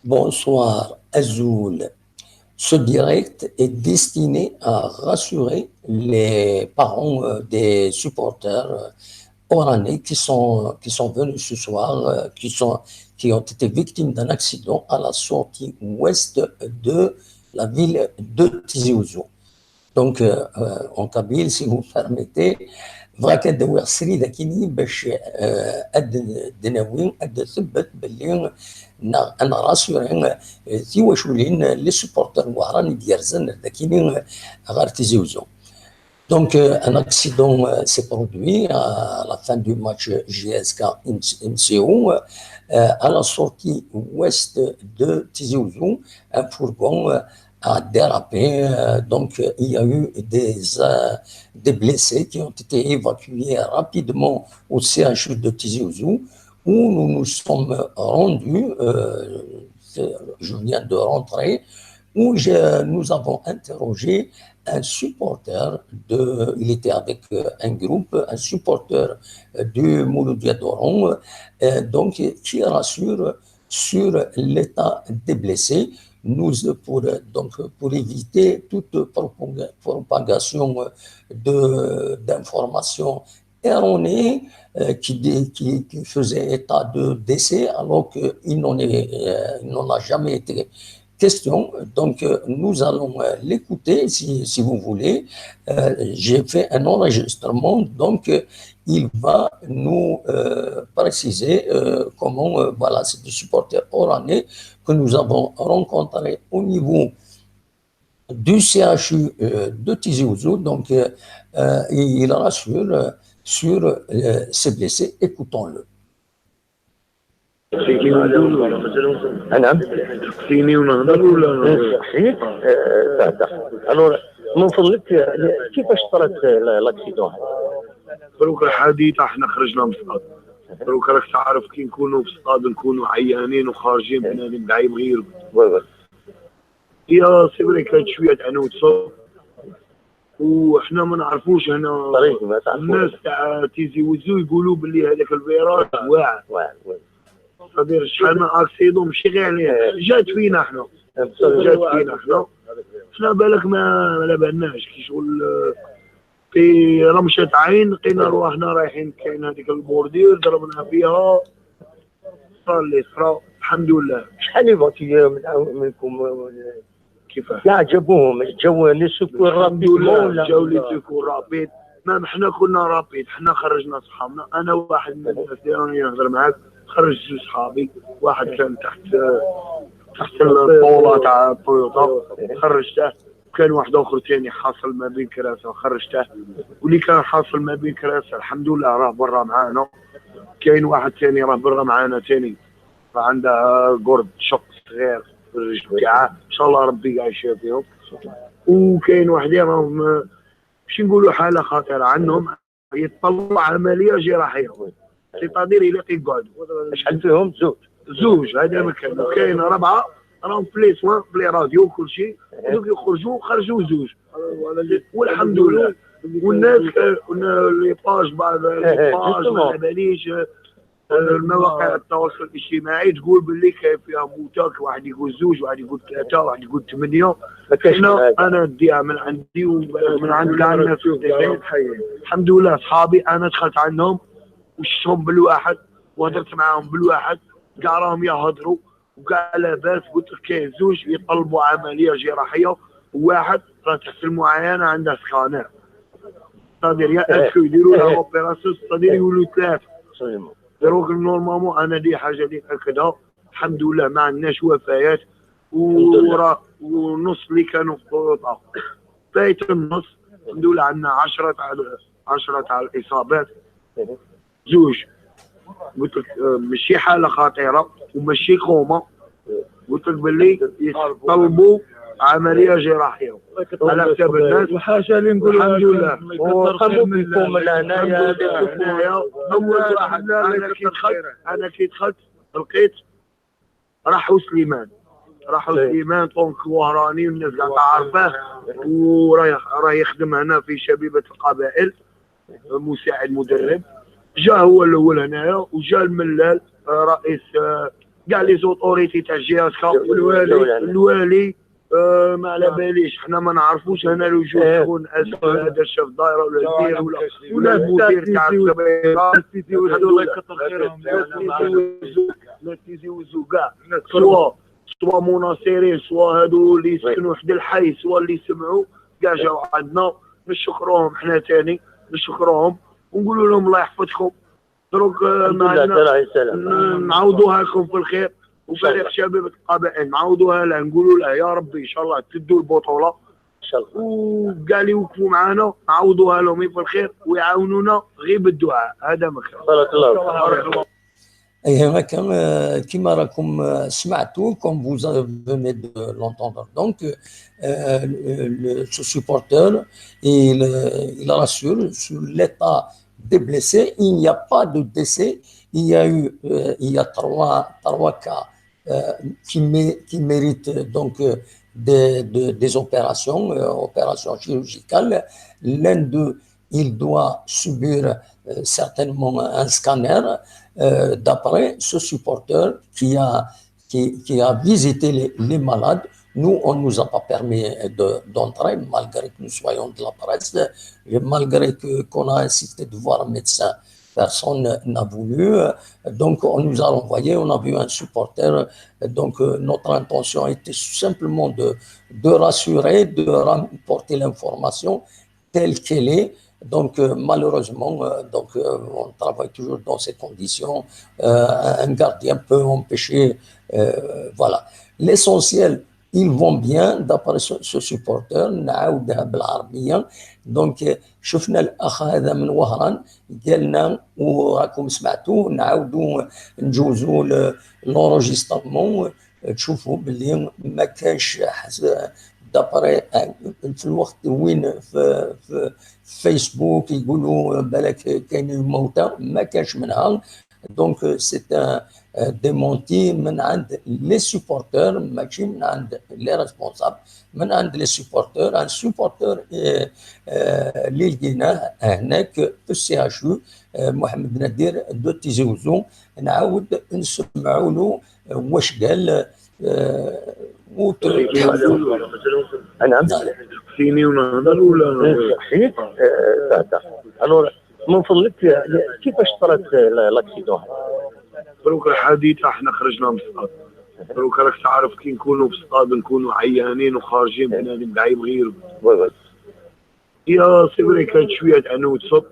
Bonsoir Azul. Ce direct est destiné à rassurer les parents des supporters oranais qui sont venus ce soir, qui ont été victimes d'un accident à la sortie ouest de la ville de Tizi Ouzou. Donc, en kabyle, si vous permettez, بغا كندوي سريده كيني باش اد دناوي اد ثبت باللي انا rassurer تيواشولين les supporters وهران ديال داكيني غير تيزي وزو. Donc, un accident s'est produit à la fin du match JSK MCO, à la sortie ouest de Tizi Ouzou. Un fourgon a dérapé. Donc, il y a eu des blessés qui ont été évacués rapidement au CHU de Tizi Ouzou, où nous nous sommes rendus. Je viens de rentrer, où nous avons interrogé un supporter de, il était avec un groupe, un supporter du Mouloudia d'Oran, donc qui rassure sur l'état des blessés. Nous, pour, donc, pour éviter toute propagation d'informations erronées qui faisait état de décès alors qu'il n'en a jamais été question. Donc, nous allons l'écouter si vous voulez. J'ai fait un enregistrement, donc il va nous préciser comment, voilà, c'est des supporters oranais que nous avons rencontrés au niveau du CHU de Tizi Ouzou. Donc, il rassure sur ces blessés. Écoutons-le. نعم. تسقسيني ونهضر ولا؟ نسقسيك تهدر. Alors من فضلك، كيفاش صارت l'accident هذا؟ دروك الحديث احنا خرجنا من الصاد، دروك راك تعرف كي نكونوا في الصاد نكونوا عيانين وخارجين، بنادم كاع يبغي يرقد. oui. هي c'est vrai كانت شويه عنود صوت وحنا ما نعرفوش هنا طريق ما تعرفوش. الناس تاع تيزي وزو يقولوا باللي هذاك ال virage واعر. واعر، oui. c'est-à-dire شحال من accident ماشي غير عليه، جات فينا حنا، جات فينا حنا. حنا بالك ما على بالناش كي شغل في رمشة عين لقينا رواحنا رايحين، كاين هذيك ال bordure ضربنا فيها، صار اللي صرا، الحمد لله. شحال évacués منكم؟ كيفاه؟ كاع جابوهم، جاو les secours الحمد rapides لله. ولا؟ جاو les secours rapides، même حنا كنا rapides، حنا خرجنا صحابنا. انا واحد من الناس اللي راني نهضر معاك خرجت زوج صحابي، واحد كان تحت الطوله تاع الطويوطا خرجته، وكان واحد اخر ثاني حاصل ما بين كراسه خرجته، واللي كان حاصل ما بين كراسه الحمد لله راه برا معانا. كاين واحد ثاني راه برا معانا ثاني، راه عنده قرد شق صغير في الرجل تاعه، ان شاء الله ربي كاع يشافيهم. وكاين وحدين راهم باش نقولوا حاله خطيره عندهم، يتطلع عمليه جراحيه، c'est-à-dire يلاقي يقعدوا. شحال فيهم؟ زوج؟ زوج هذا ما كان، وكاين ربعه راهم في les soins، في les radios، كل شيء. دوك يخرجوا، خرجوا زوج والحمد لله. والناس les pages، بعض les pages ما على باليش، المواقع التواصل الاجتماعي تقول باللي كاين فيها موتاك، واحد يقول زوج، واحد يقول ثلاثه، واحد يقول ثمانيه. ما كاينش. انا انا نديها من عندي ومن عند كاع الناس. الحمد لله صحابي انا دخلت عندهم وشفتهم بالواحد وهضرت معاهم بالواحد، كاع راهم يهضروا وكاع لاباس. قلت لك كاين زوج يطلبوا عمليه جراحيه، وواحد راه تحت المعاينه عنده scanner، c'est-à-dire يا est-ce que يديروا لها opération، c'est-à-dire يولوا ثلاثه. دروك normalement انا دي حاجه اللي ناكدها، الحمد لله ما عندناش وفيات، ورا ونص اللي كانوا في الطويوطا فايت النص. الحمد لله عندنا 10 تاع 10 تاع الاصابات، زوج قلت لك ماشي حاله خطيره وماشي كوما، قلت لك باللي يطلبوا عمليه جراحيه على حساب الناس. وحاجه اللي نقولوا الحمد لله. وقاموا بكم لهنايا؟ هنايا اول واحد انا كي دخلت لقيت راحوا سليمان، راحوا سليمان donc وهراني والناس كاع تعرفه، وراه راه يخدم هنا في شبيبه القبائل مساعد مدرب. جا هو الاول هنايا، وجا الملال رئيس كاع les autorités تاع JSK، الوالي. الوالي، ما على باليش، حنا ما نعرفوش هنا الوجوه، شكون est-ce que هذا الشيف دايرة ولا المدير ولا المدير تاع السبيطار. الله يكثر خيرهم. ناس تيزي وزو كاع، soit مناصرين، soit هادو اللي يسكنوا حدا الحي، soit اللي سمعوا، كاع جاو عندنا. نشكروهم، حنا ثاني نشكروهم ونقولوا لهم الله يحفظكم. دروك الحمد ما لله. عندنا راهي سلام. نعوضوها لكم في الخير. وفريق شباب القبائل نعوضوها له، نقولوا له يا ربي ان شاء الله تدوا البطوله. ان شاء الله. وكاع اللي وقفوا معنا نعوضوها لهم في الخير ويعاونونا غير بالدعاء، هذا ما كان. بارك الله فيك. بارك الله. Et كما راكم سمعتوا، comme vous venez de l'entendre, donc ce supporter, il rassure sur l'état des blessés. Il n'y a pas de décès. Il y a trois cas qui méritent donc des opérations chirurgicales. L'un d'eux, il doit subir certainement un scanner, d'après ce supporter qui a visité les malades. Nous, on ne nous a pas permis d'entrer, malgré que nous soyons de la presse, et malgré qu'on a insisté de voir un médecin, personne n'a voulu. Donc, on nous a renvoyé, on a vu un supporter. Donc, notre intention était simplement de rassurer, de rapporter l'information telle qu'elle est. Donc, malheureusement, donc, on travaille toujours dans ces conditions. Un gardien peut empêcher. Voilà. L'essentiel, ils vont bien, d'après ce supporter. نعاودها بالعربية. donc شفنا الأخ هذا من وهران قالنا، وراكم سمعتوه، نعاودوا نجوزوا l'enregistrement تشوفوا باللي ما كانش، d'après في الوقت وين في فيسبوك يقولوا بالك كاين موتى، ما كانش منها. donc c'est un démenti من عند les supporters، ماشي من عند les responsables، من عند les supporters. un supporter اللي لقيناه هناك في ال CHU محمد نادر de تيزي وزو، نعاود نسمعوا له واش قال. نعم. فيني ونهضر ولا؟ صحيت. alors من فضلك، كيفاش صارت l'accident؟ دروك الحادثه، احنا خرجنا من الصاد. دروك راك تعرف كي نكونوا في الصاد نكونوا عيانين وخارجين، بنادم كاع يبغي يرقد. oui oui. هي c'est vrai كانت شوية تاع تصب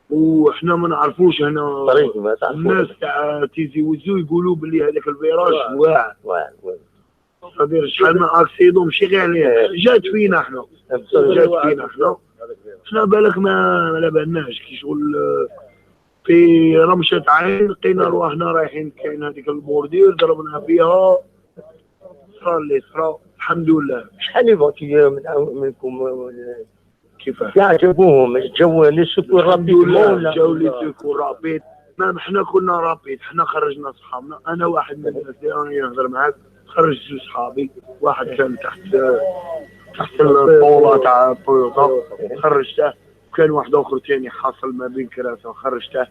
وحنا ما نعرفوش هنا. طريق ما تعرفوش. الناس تاع تيزي وزو يقولوا باللي هذاك ال virage واعر. واعر، oui. c'est-à-dire شحال من accident ماشي غير عليه، جات فينا حنا، جات فينا حنا. حنا بالك ما على بالناش، كي شغل في رمشة عين لقينا رواحنا رايحين، كاين هذيك ال bordure ضربنا فيها، صرا اللي صرا، الحمد لله. شحال évacués منكم؟ كيفاه؟ كاع جابوهم، جاو les secours؟ الحمد rapidement لله. ولا؟ جاو les secours rapides، même حنا كنا rapides. حنا خرجنا صحابنا، انا واحد من الناس اللي راني نهضر معاك خرجت زوج صحابي، واحد كان تحت الطولة تاع الطويوطا خرجته، وكان واحد اخر ثاني حاصل ما بين كراسة خرجته،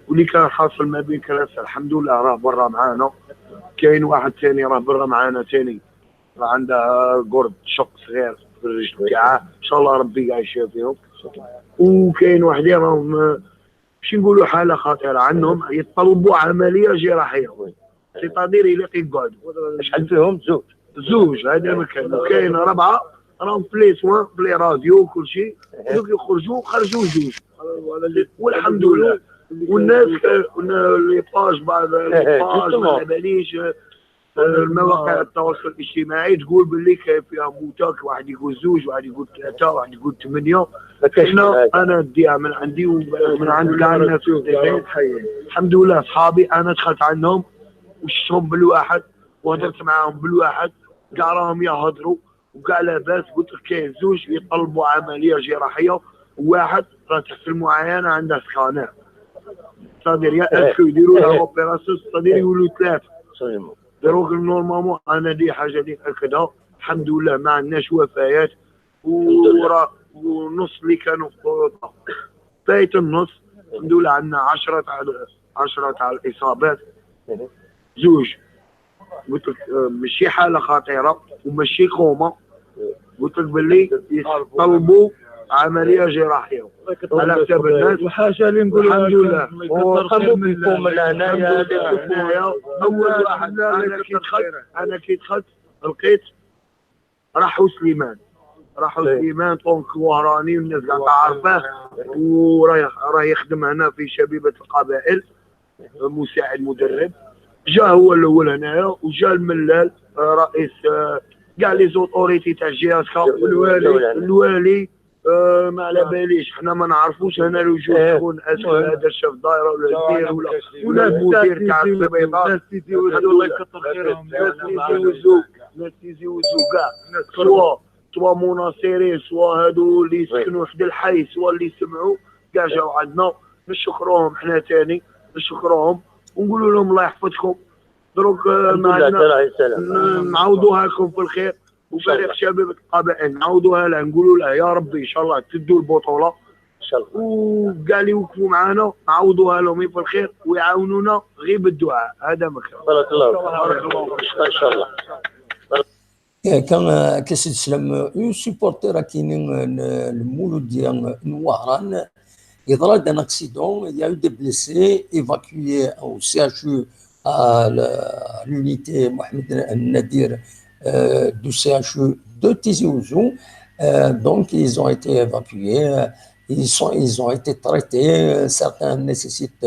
واللي كان حاصل ما بين كراسة الحمد لله راه برا معانا. كاين واحد ثاني راه برا معانا ثاني، راه عنده قرد شق صغير في الرجل تاعه، ان شاء الله ربي كاع يشافيهم. وكاين واحدين راهم باش نقولوا حاله خطيرة عندهم، يطلبوا عملية جراحيه، c'est-à-dire يليق يقعدوا. شحال فيهم؟ زوج؟ زوج، هذا ما كان. وكاين ربعه راهم في les soins، في les radios، كل شيء. دوك يخرجوا، خرجوا زوج والحمد لله. والناس les pages، بعض les pages، ما على باليش، المواقع التواصل الاجتماعي تقول باللي كاين فيها موتاك، واحد يقول زوج، واحد يقول ثلاثه، واحد يقول ثمانيه. ما كاينش. انا نديها من عندي ومن عند كاع الناس. الحمد لله، صحابي انا دخلت عندهم وشفتهم بالواحد وهضرت معاهم بالواحد، كاع راهم يهضروا وكاع لاباس. قلت لك كاين زوج يطلبوا عملية جراحية وواحد راه تحت المعاينه، عنده scanner، c'est-à-dire يا est-ce que يديروا له opération، c'est-à-dire يولوا ثلاثه. دروك normalement انا دي حاجة اللي ناكدها، الحمد لله ما عندناش وفيات، ورا ونص اللي كانوا في تويوتا فايت النص. الحمد لله عندنا 10 تاع 10 تاع الاصابات. زوج قلت لك ماشي حاله خطيرة وماشي كوما، قلت لك باللي يطلبوا عملية جراحية على حساب الناس. وحاجه اللي نقولها الحمد لله. وقاموا بكم هنايا؟ هنايا اول واحد انا كي دخلت لقيت راحوا سليمان، راحوا سليمان donc وهراني والناس كاع تعرفه، وراه راه يخدم هنا في شبيبة القبائل مساعد مدرب. جا هو الاول هنايا، وجا الملال رئيس كاع les autorités تاع JSK. والوالي. الوالي ما على باليش، حنا ما نعرفوش هنا الوجود شكون، est-ce que هذا الشيف دايرة ولا المدير ولا المدير تاع السبيطار. ناس تيزي وزو الله يكثر خيرهم. ناس تيزي وزو، ناس تيزي وزو كاع، soit مناصرين، soit هادو اللي يسكنوا حدا الحي، soit اللي يسمعوا، كاع جاو عندنا. نشكروهم، حنا تاني نشكروهم ونقولوا لهم الله يحفظكم. دروك ما عندنا نعوضوها لكم في الخير. وفريق شباب القبائل نعوضوها له، نقولوا له يا ربي ان شاء الله تدوا البطولة ان شاء الله. وكاع اللي وقفوا معنا نعوضوها لهم في الخير ويعاونونا غير بالدعاء، هذا مكان. بارك الله بارك الله ان شاء الله. كان كاس السلام un supporter كاين المولود وهران يضرب un accident، il y a eu des blessés évacués au CHU، à l'unité Mohamed Nadir du CHU de Tizi Ouzou. Donc ils ont été évacués, ils ont été traités, certains nécessitent,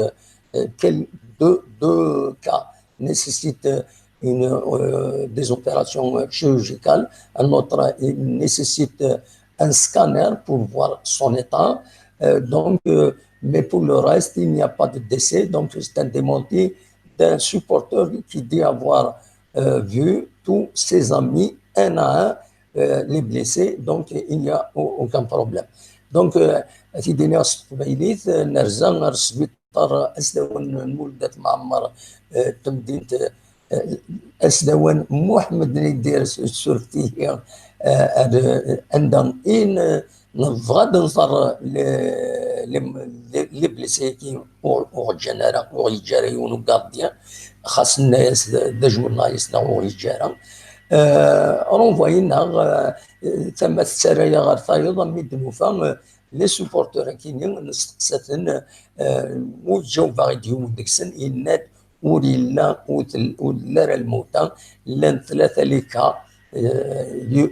deux cas nécessitent des opérations chirurgicales, un autre il nécessite un scanner pour voir son état. Donc, mais pour le reste, il n'y a pas de décès. Donc, c'est un démenti d'un supporter qui dit avoir vu tous ses amis un à un les blessés. Donc, il n'y a aucun problème. Donc, تيديني قبيليت نرزا غير السبيطار اسدوان مولدات معمر تمدينة اسدوان محمد يدير سورتي عندهم ان نبغى نظر les blessés كي وغجنارا وغيجاريون gardien خاص الناس des journalistes وغيجارا رونفوينا ثم السرايا غير ثايض ميد نوفا les supporters كيني نستقساتن وجاوب غادي يوم ديكسن إنات وريلا ولا الموتى لان ثلاثة les cas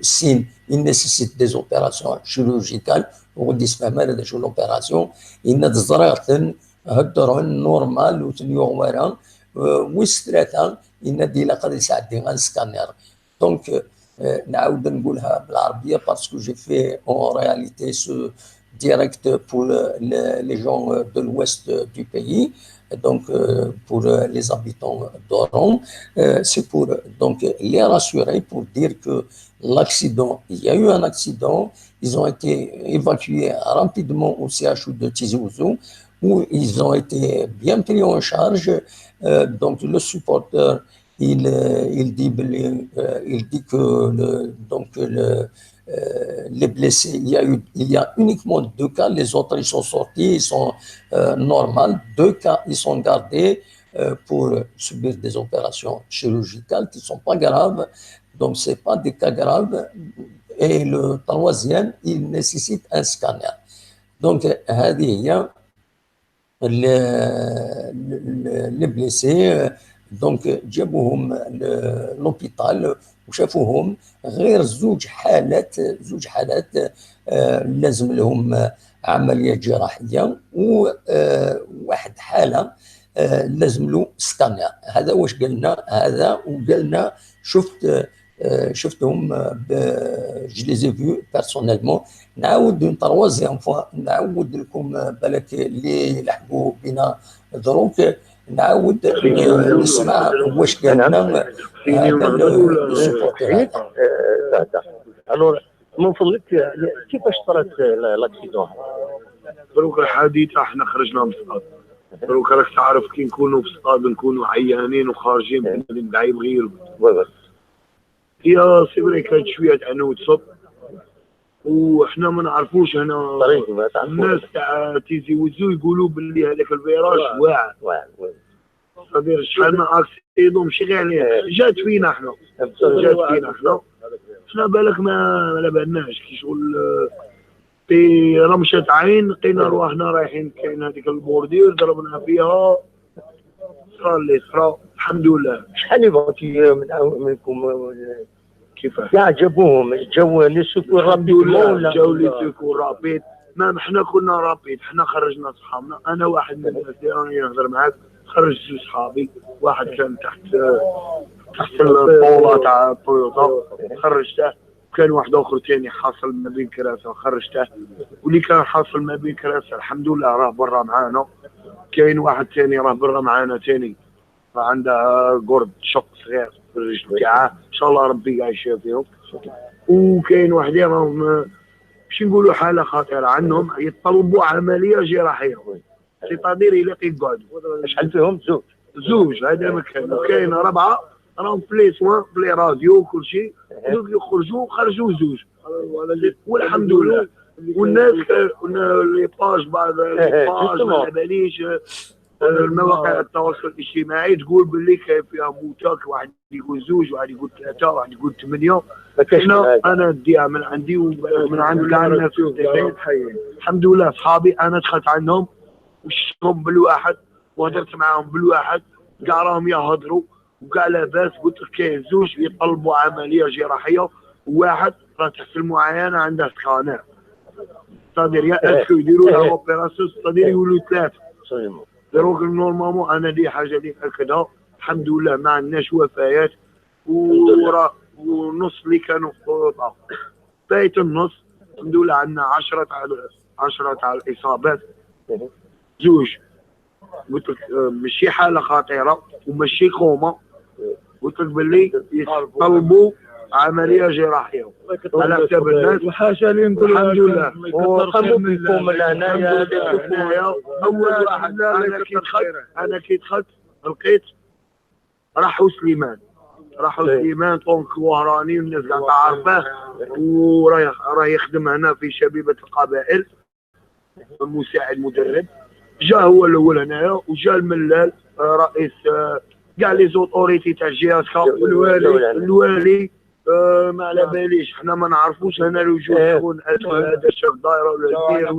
سين il nécessite des opérations chirurgicales وغادي يسفهم هذا شو l'opération إن تزرعتن هدرون normal وتنيو ويس ثلاثة إن دي لا قد يساعدني غان scanner. donc نعاود نقولها بالعربية parce que j'ai fait en réalité ce direct pour les gens de l'ouest du pays, donc pour les habitants d'Oran, c'est pour donc les rassurer, pour dire que l'accident, il y a eu un accident, ils ont été évacués rapidement au CHU de Tizi Ouzou, où ils ont été bien pris en charge. Donc le supporter, il dit que donc les blessés, il y a uniquement deux cas, les autres ils sont sortis, ils sont normaux. Deux cas, ils sont gardés pour subir des opérations chirurgicales qui ne sont pas graves, donc ce n'est pas des cas graves. Et le troisième, il nécessite un scanner. Donc, هذه هي les blessés. donc جابوهم l'hôpital وشافوهم، غير زوج حالات لازم لهم عملية جراحية وواحد حاله لازم له سكانر. هذا واش قلنا هذا، وقالنا شفتهم، je les ai vus personnellement. نعاود une troisième fois نعاود لكم، بالك اللي لحقوا بنا دروك، نعاود نسمع واش قال لنا هذا ال supporter. alors من فضلك كيفاش صارت l'accident؟ دروك الحادثه، احنا خرجنا من الصاد، دروك راك تعرف كي نكونوا في الصاد نكونوا عيانين وخارجين بنادم كاع يبغي يرقد. هي c'est vrai كانت شوية تاع تصب وحنا ما نعرفوش هنا. طريق ما تعرفوش. الناس تاع تيزي وزو يقولوا باللي هذاك ال virage واعر. واعر. c'est-à-dire شحال من accident ماشي غير عليه، جات فينا حنا، جات فينا حنا. حنا بالك ما على بالناش كي شغل في رمشة عين لقينا رواحنا رايحين، كاين هذيك ال bordure ضربنا فيها، صرا اللي صرا، الحمد لله. شحال évacués منكم؟ كيفاه؟ كاع جابوهم، جاو les secours؟ الحمد rapides؟ لله. ولا جاو les secours rapides، même حنا كنا rapides، حنا خرجنا صحابنا. انا واحد من الناس اللي راني نهضر معاك خرجت زوج صحابي، واحد كان تحت الطولة تاع الطويوطا خرجته، كان واحد اخر ثاني حاصل ما بين كراسة خرجته، واللي كان حاصل ما بين كراسة الحمد لله راه برا معانا. كاين واحد ثاني راه برا معانا ثاني، راه عنده قرد شق صغير في الرجل تاعه، ان شاء الله ربي كاع يشافيهم. وكاين واحدين راهم باش نقولوا حاله خطيرة عندهم، يطلبوا عملية جراحيه، c'est-à-dire يلاقي يقعدوا. شحال فيهم؟ زوج؟ زوج، هذا ما كان. وكاين ربعه راهم في les soins، في les radios، كل شيء. دوك يخرجوا، خرجوا زوج والحمد لله. والناس les pages، بعض les pages، ما على باليش، المواقع التواصل الاجتماعي تقول باللي كاين فيها موتاك، واحد يقول زوج، واحد يقول ثلاثه، واحد يقول ثمانيه. ما كاينش. انا انا نديها من عندي ومن عند كاع الناس. الحمد لله، صحابي انا دخلت عندهم وشفتهم بالواحد وهدرت معاهم بالواحد، كاع راهم يهضروا وكاع لاباس. قلت لك كاين زوج يطلبوا عملية جراحية وواحد راه تحت المعاينه، عنده scanner، c'est-à-dire يا est-ce que يديروا له opération، c'est-à-dire يولوا ثلاثه. دروك normalement انا دي حاجة اللي ناكدها، الحمد لله ما عندناش وفيات، ورا ونص اللي كانوا في الطويوطا فايت النص. الحمد لله عندنا 10 تاع الاصابات، زوج قلت لك ماشي حاله خطيرة وماشي كوما، قلت لك باللي يطلبوا عملية جراحية على حساب الناس. وحاجه اللي نقولها الحمد لله. وقاموا بكم لهنايا؟ هنايا اول واحد انا كي دخلت لقيت راحوا سليمان، راحوا سليمان donc وهراني والناس كاع تعرفه، وراه راه يخدم هنا في شبيبة القبائل مساعد مدرب. جا هو الاول هنايا، وجا الملال رئيس كاع les autorités تاع JSK والوالي. الوالي ما على باليش، حنا ما نعرفوش هنا الوجود شكون، هذا الشيف دايرة ولا الدير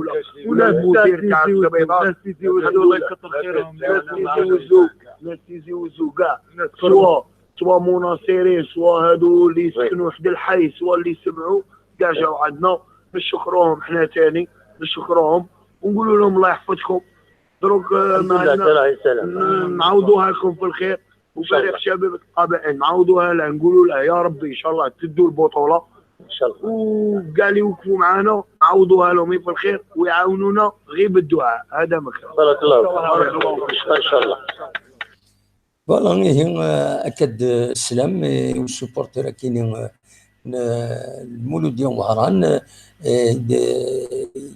ولا المدير تاع السبيطار. ناس تيزي وزو، الله يكثر خيرهم. ناس تيزي وزو، ناس تيزي وزو كاع، soit مناصرين، soit هادو اللي يسكنوا حدا الحي، soit اللي يسمعوا، كاع جاو عندنا. نشكروهم، حنا تاني نشكروهم ونقولوا لهم الله يحفظكم. دروك الحمد ما لله. عندنا الله يسلم. نعوضوها لكم في الخير. وفريق شباب القبائل نعوضوها له، نقولوا له يا ربي ان شاء الله تدوا البطوله. ان شاء الله. وكاع اللي وقفوا معنا نعوضوها لهم في الخير ويعاونونا غير بالدعاء، هذا مكان. بارك الله بارك الله فيك، ان شاء الله. voilà، هي اكد السلام وال supporters كاينين المولودية وهران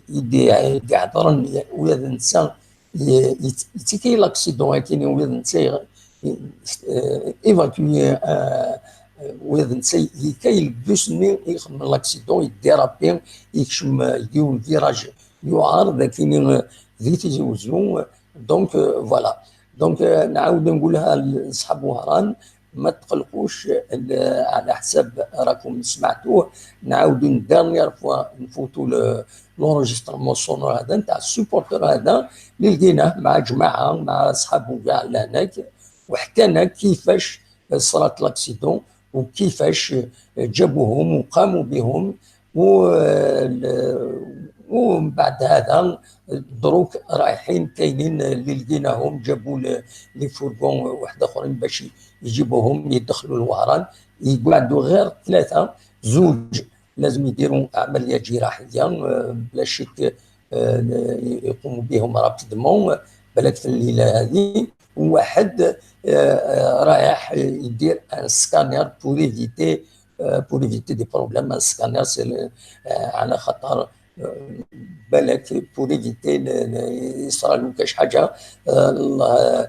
يدي يحضر ولا نسى يتيكي l'accident كاين ولا نسى évacué ولا نسى كاين البوس ني يخدم l'accident يديرابي يكشم يديو ال virage يعارض كاين ذي تيزي وزو. donc voilà، donc نعاود نقولها لصحاب وهران، ما تقلقوش، على حساب راكم سمعتوه. نعاودو dernière fois نفوتو l'enregistrement sonore هذا نتاع ال supporter هذا اللي لقيناه مع جماعه، مع صحابو كاع لهناك، وحكانا كيفاش صرات l'accident وكيفاش جابوهم وقاموا بهم، ومن بعد هذا دروك رايحين كاينين اللي لقيناهم جابوا les fourgons واحد اخرين باش يجيبوهم يدخلوا الوهران. يقعدوا غير ثلاثه، زوج لازم يديروا عملية جراحية بلا شك يقوموا بهم rapidement بالك في الليلة هذه، وواحد رايح يدير un scanner pour éviter des problèmes، un scanner على خطر بالك pour éviter يصرى له كاش حاجه، الله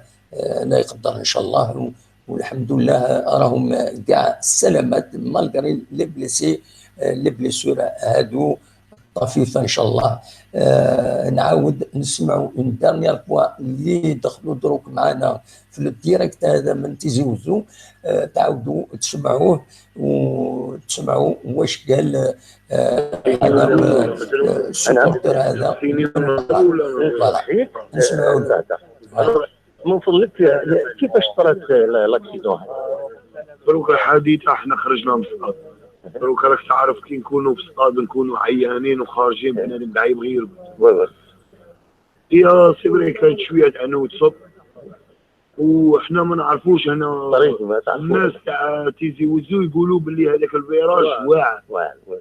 لا يقدر ان شاء الله. والحمد لله راهم كاع سلامات malgré les blessés، les blessures هادو. طفيفة ان شاء الله. نعاود نسمعوا une dernière fois اللي دخلوا دروك معنا في ال direct هذا من تيزي وزو، تعاودوا تسمعوه وتسمعوا واش قال هذا ال supporter هذا. voilà، نسمعوا. من فضلك، كيفاش صارت l'accident هذا؟ دروك الحادثة احنا خرجنا من الصاد. دروك راك تعرف كي نكونوا في الصاد نكونوا عيانين وخارجين، بنادم كاع يبغي يرقد. oui. هي c'est vrai كانت شوية تاع نو تصب وحنا ما نعرفوش هنا. طريق ما تعرفوش. الناس تاع تيزي وزو يقولوا باللي هذاك ال virage واعر. واعر، oui.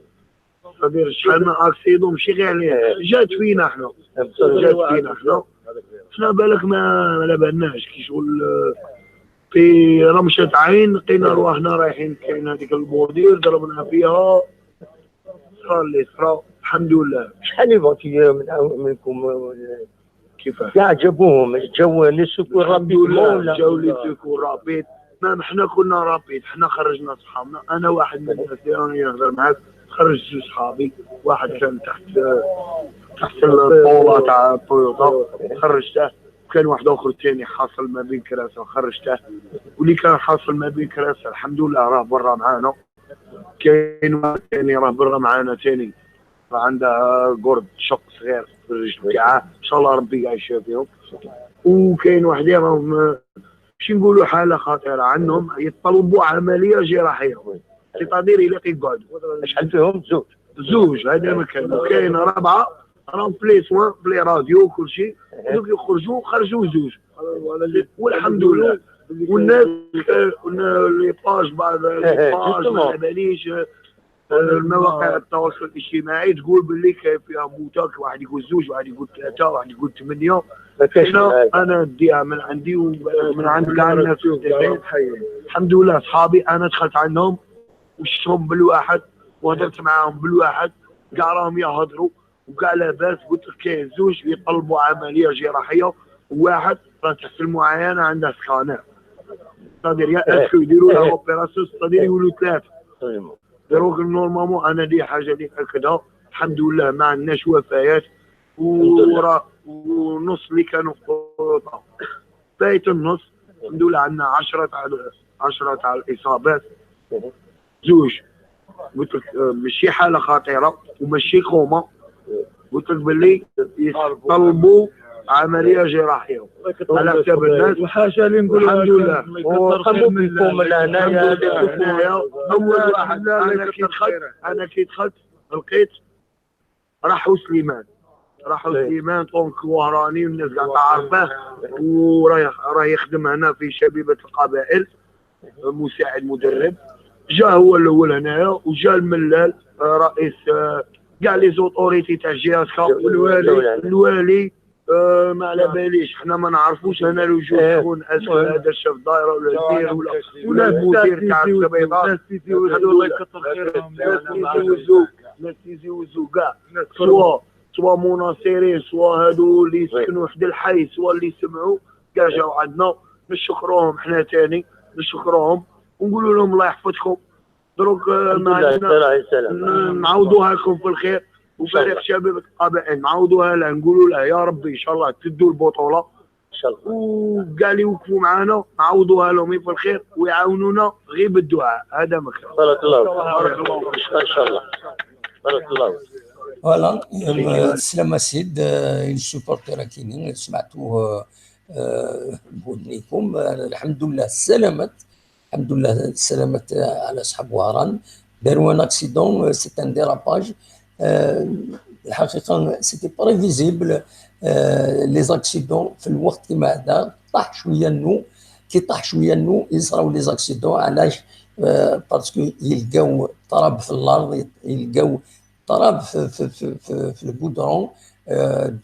c'est-à-dire شحال من accident ماشي غير عليه، جات فينا احنا، جات فينا احنا. حنا بالك ما على بالناش كي شغل في رمشة عين لقينا رواحنا رايحين، كاين هذيك ال bordure ضربنا فيها، صرا اللي صرا، الحمد لله. شحال évacués منكم؟ كيفاه؟ كاع جابوهم، جاو les secours؟ الحمد rapidement لله. ولا؟ جاو les secours rapides، même حنا كنا rapides. حنا خرجنا صحابنا، انا واحد من الناس اللي راني نهضر معاك خرجت زوج صحابي، واحد كان تحت الطولة تاع الطويوطا خرجته، وكان واحد اخر ثاني حاصل ما بين كراسة خرجته، واللي كان حاصل ما بين كراسة الحمد لله راه برا معانا. كاين واحد ثاني راه برا معانا ثاني، راه عنده قرد شق صغير في الرجل تاعه، ان شاء الله ربي كاع يشافيهم. وكاين واحدين راهم ماشي نقولوا حاله خطيره، عندهم يطلبوا عملية جراحيه، c'est-à-dire الا يقعدوا. شحال فيهم؟ زوج؟ زوج، هذا ما كان. وكاين ربعه راهم في les soins، في les radios، كل شيء. دوك يخرجوا، خرجوا زوج والحمد لله. والناس les pages، بعض les pages ما على باليش، المواقع التواصل الاجتماعي تقول باللي كاين فيها موتى، واحد يقول زوج، واحد يقول ثلاثه، واحد يقول ثمانيه. ما كاينش. انا نديها من عندي ومن عند كاع الناس. الحمد لله، صحابي انا دخلت عندهم وشفتهم بالواحد وهضرت معاهم بالواحد، كاع راهم يهضروا وكاع لاباس. قلت لك كاين زوج يطلبوا عملية جراحية وواحد راه تحت المعاينه، عنده scanner، c'est-à-dire يا est-ce que يديروا له opération، c'est-à-dire يولوا ثلاثه. دروك normalement انا دي حاجة اللي ناكدها، الحمد لله ما عندناش وفيات، ورا ونص اللي كانوا في فايت النص. الحمد لله عندنا 10 تاع الاصابات، زوج قلت لك ماشي حاله خطيرة وماشي كوما، قلت لك باللي يطلبوا عملية جراحية على حساب الناس. وحاجه اللي نقولها. الحمد لله. وقاموا بكم لهنايا؟ هنايا اول واحد انا كي دخلت لقيت راحوا سليمان، راحوا سليمان donc وهراني والناس كاع تعرفه، وراه راه يخدم هنا في شبيبة القبائل مساعد مدرب. جا هو الاول هنايا، وجا الملال رئيس، كاع les autorités تاع JSK. والوالي. الوالي ما على باليش، حنا ما نعرفوش هنا الوجود شكون، est-ce que هذا الشيف دايرة ولا الدير ولا المدير تاع السبيطار. ناس تيزي وزو الله يكثر خيرهم. ناس تيزي وزو، ناس تيزي وزو كاع، soit مناصرين، soit هادو اللي يسكنوا حدا الحي، soit اللي سمعوا، كاع جاو عندنا. نشكروهم، حنا تاني نشكروهم ونقولوا لهم الله يحفظكم. دروك ما عندنا نعوضوها لكم في الخير. وفريق شباب القبائل نعوضوها له، نقولوا له يا ربي ان شاء الله تدوا البطولة ان شاء الله. وكاع اللي وقفوا معنا نعوضوها لهم في الخير ويعاونونا غير بالدعاء، هذا ما كان. بارك الله. بارك الله. ان شاء الله، بارك الله. voilà، السلامة سيد ال supporter كاينين، سمعتوه بودنيكم. الحمد لله سلامت، الحمد لله سلامت على اصحاب وهران. داروا un accident، c'est un dérapage. الحقيقة c'était prévisible les accidents في الوقت كيما هذا. طاح شوية النو، كي طاح شوية النو يصراو les accidents. علاش؟ parce que يلقاو تراب في الارض، يلقاو تراب في البودرون،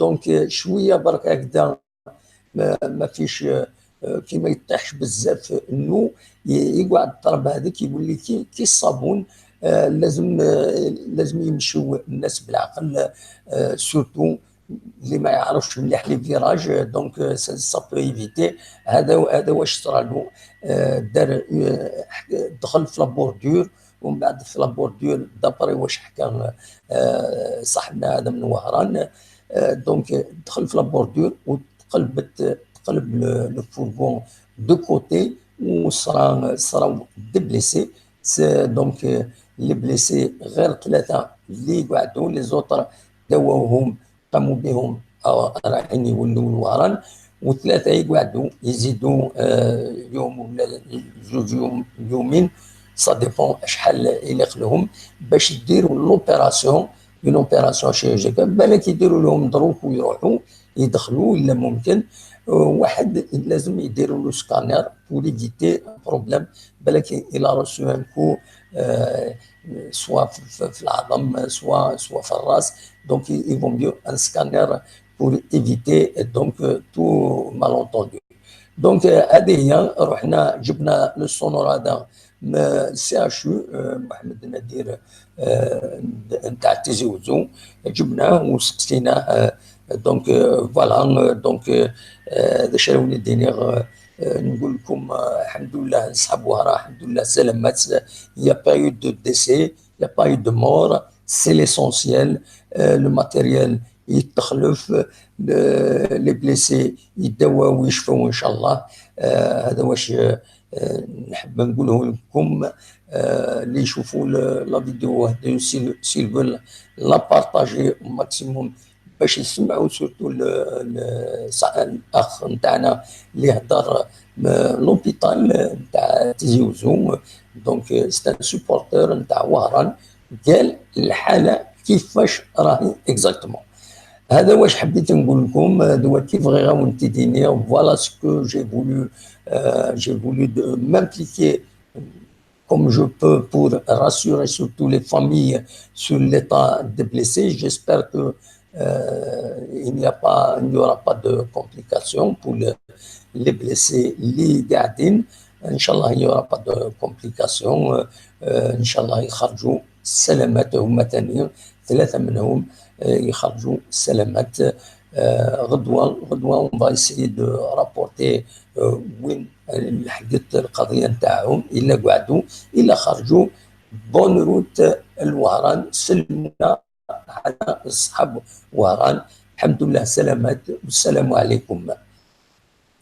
donc شوية برك هكذا ما فيش كي ما يطيحش بزاف النو يقعد التراب هذاك يولي كي الصابون. لازم يمشيو الناس بالعقل، surtout اللي ما يعرفش مليح les virages، donc ça peut éviter. هذا واش صرا له، دار دخل في la bordure. ومن بعد في la bordure, d'après واش حكى صاحبنا هذا من وهران, donc دخل في la bordure وتقلبت, تقلب le fourgon de côté وصرا صراو des blessés. Donc les blessés غير ثلاثه اللي قعدوا, les autres داووهم, قاموا بهم, رايحين يولوا لوهران, وثلاثه يقعدوا يزيدوا يوم ولا زوج يوم, يومين, ça dépend شحال يليق لهم باش يديروا l'opération, une opération chirurgicale. بالك يديروا لهم دروك ويروحوا يدخلوا الا ممكن. واحد لازم يديروا له scanner pour éviter problème, بالك il a reçu un coup soit في العظم, soit في الراس, donc il vaut mieux un scanner pour éviter donc tout malentendu. Donc هذه هي. رحنا جبنا le sonore هذا من CHU محمد النادر نتاع تيزي وزو, جبناه وسقسيناه. Donc voilà, donc هذا شنو وليديني نقول لكم. الحمد لله صحاب وهران, الحمد لله سلامات, il y a pas eu de décès, il y a pas eu de mort, c'est l'essentiel. Le matériel يتخلف, les blessés يداواو ويشفوا ان شاء الله. هذا واش نحب نقوله لكم. اللي يشوفوا la vidéo, s'ils veulent la partager maximum باش يسمعوا surtout الاخ نتاعنا اللي هضر l'hôpital نتاع تيزي وزو. Donc c'est un supporter نتاع وهران, قال الحاله كيفاش راهي exactement. هذا واش حبيت نقول لكم. هذا كيف غير ونتيديني. Voilà ce que j'ai voulu m'impliquer comme je peux pour rassurer surtout les familles sur l'état des blessés. J'espère que il n'y aura pas de complications pour les blessés اللي قاعدين. ان شاء الله il n'y aura pas de complications. ان شاء الله يخرجوا سلامات, هما ثاني ثلاثه منهم يخرجوا سلامات. غدوه غدوه on va essayer de rapporter وين لحقت القضيه نتاعهم, الا قعدوا الا خرجوا. Bonne route الوهران, سلمونا على اصحاب وهران. الحمد لله سلامات, والسلام عليكم.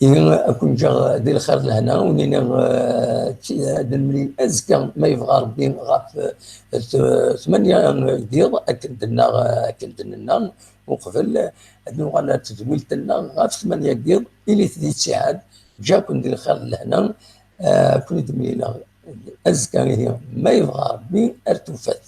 إذا كون جا دير الخير لهنا ونينا هذا ازكى ما يبغى ربي غاف 8 ديال اكد لنا وقبل نوغال تزويلت لنا غاف 8 ديال الي تدي الاتحاد جا كون دير الخير لهنا. كون دمينا ازكى ما يبغى ربي ارتفات.